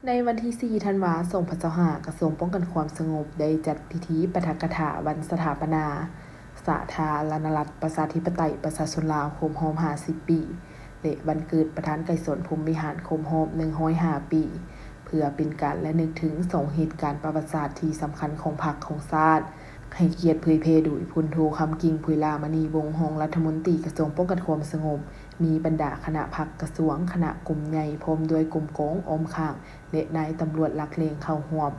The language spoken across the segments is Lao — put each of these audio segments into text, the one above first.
ໃນວັນທີສີ່ ທັນວາ ສອງພັນຊາວຫ້າ ກະຊວງປ້ອງກັນຄວາມສະຫງົບໄດ້ຈັດພິທີປາຖະກະຖາວັນສະຖາປະນາສາທາລະນະລັດ ປະຊາທິປະໄຕ ປະຊາຊົນລາວ ຄົບຮອບ ຫ້າສິບ ປີ ແລະ ວັນເກີດປະທານໄກສອນ ພົມວິຫານ ຄົບຮອບ ໜຶ່ງຮ້ອຍຫ້າ ປີ ເພື່ອເປັນການລະນຶກເຖິງສອງເຫດການປະຫວັດສາດທີ່ສຳຄັນຂອງພັກຂອງຊາດ ໃຫ້ກຽດເຜີຍແຜ່ໂດຍ ພົນໂທ ຄຳກິ່ງ ຜຸຍລາມະນີວົງ ຮອງລັດຖະມົນຕີກະຊວງປ້ອງກັນຄວາມສະຫງົບ, ມີບັນດາຄະນະພັກກະຊວງ, ຄະນະກົມໃຫຍ່ ພ້ອມດ້ວຍກົມກອງອ້ອມຂ້າງ ແລະ ນາຍຕຳຫຼວດຫຼັກແຫຼ່ງເຂົ້າຮ່ວມ.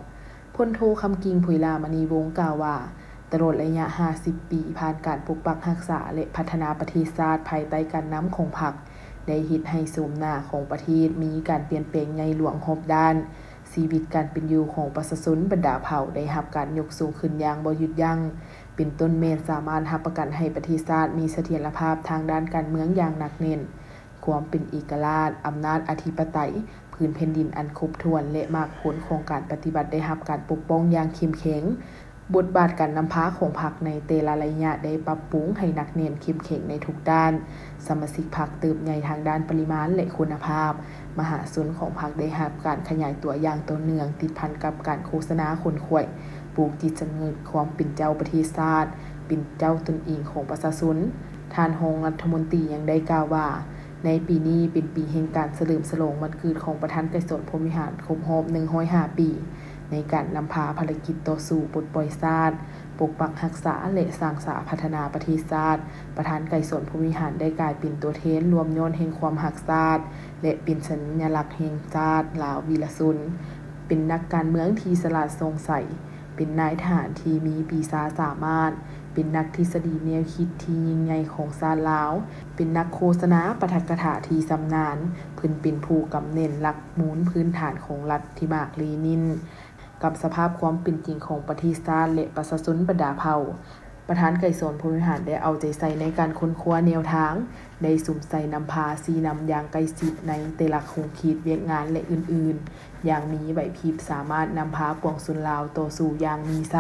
ພົນໂທ ຄຳກິ່ງ ຜຸຍລາມະນີວົງ ກ່າວວ່າ ຕະຫຼອດໄລຍະຫ້າສິບປີ ຜ່ານການປົກປັກຮັກສາ ແລະ ພັດທະນາປະເທດຊາດ ພາຍໃຕ້ການນຳຂອງພັກ ໄດ້ເຮັດໃຫ້ໂສມໜ້າຂອງປະເທດມີການປ່ຽນແປງໃຫຍ່ຫຼວງຮອບດ້ານ. ຊີວິດການເປັນຢູ່ຂອງປະຊາຊົນບັນດາເຜົ່າໄດ້ຮັບການຍົກສູງຂຶ້ນຢ່າງບໍ່ຢຸດຢັ້ງ, ເປັນຕົ້ນແມ່ນສາມາດຮັບປະກັນໃຫ້ປະເທດຊາດມີສະຖຽນລະພາບທາງດ້ານການເມືອງຢ່າງໜັກແໜ້ນ, ຄວາມເປັນເອກະລາດ, ອຳນາດອະທິປະໄຕ, ພື້ນແຜ່ນດິນອັນຄົບຖ້ວນ ແລະ ໝາກຜົນຂອງການປະຕິວັດໄດ້ຮັບການປົກປ້ອງຢ່າງເຂັ້ມແຂງ. ບົດບາດການນຳພາຂອງພັກໃນແຕ່ລະໄລຍະໄດ້ປັບປຸງໃຫ້ໜັກແໜ້ນເຂັ້ມແຂງໃນທຸກດ້ານ. ສະມາຊິກພັກເຕີບໃຫຍ່ທາງດ້ານປະລິມານ ແລະ ຄຸນນະພາບ. ມະຫາຊົນຂອງພັກໄດ້ຮັບການຂະຫຍາຍຕົວຢ່າງຕໍ່ເນື່ອງ, ຕິດພັນກັບການໂຄສະນາຂົນຂວາຍ, ປູກຈິດສຳນຶກຄວາມເປັນເຈົ້າປະເທດຊາດ, ເປັນເຈົ້າຕົນເອງຂອງປະຊາຊົນ. ທ່ານຮອງລັດຖະມົນຕີຍັງໄດ້ກ່າວວ່າ, ໃນປີນີ້ເປັນປີແຫ່ງການສະເຫຼີມສະຫຼອງວັນເກີດຂອງປະທານໄກສອນ ພົມວິຫານ ຄົບຮອບ ໜຶ່ງຮ້ອຍຫ້າ ປີ ໃນການນຳພາພາລະກິດຕໍ່ສູ້ປົດປ່ອຍຊາດ, ປົກປັກຮັກສາ ແລະ ສ້າງສາພັດທະນາປະເທດຊາດ. ປະທານໄກສອນ ພົມວິຫານ ໄດ້ກາຍເປັນຕົວແທນລວມຍ້ອນແຫ່ງຄວາມຮັກຊາດ ແລະ ເປັນສັນຍະລັກແຫ່ງຊາດລາວວີລະຊົນ, ເປັນນັກການເມືອງທີ່ສະຫຼາດສ່ອງໃສ, ເປັນນາຍທະຫານທີ່ມີປີຊາສາມາດ, ເປັນນັກທິດສະດີແນວຄິດທີ່ຍິ່ງໃຫຍ່ຂອງຊາດລາວ, ເປັນນັກໂຄສະນາປາຖະກະຖາທີ່ຊຳນານ, ເພິ່ນເປັນຜູ້ກຳແໜ້ນຫຼັກມູນພື້ນຖານຂອງລັດທິມາກເລນິນ ກັບສະພາບຄວາມເປັນຈິງຂອງປະເທດຊາດ ແລະ ປະຊາຊົນບັນດາເຜົ່າ. ປະທານໄກສອນ ພົມວິຫານ ໄດ້ເອົາໃຈໃສ່ໃນການຄົ້ນຄວ້າແນວທາງ, ໄດ້ສຸມໃສ່ນຳພາຊີ້ນຳຢ່າງໃກ້ຊິດໃນແຕ່ລະຂົງເຂດວຽກງານ ແລະ ອື່ນໆ, ຢ່າງມີໄຫວພິບສາມາດນຳພາປວງຊົນລາວຕໍ່ສູ້ຢ່າງມີໄຊ.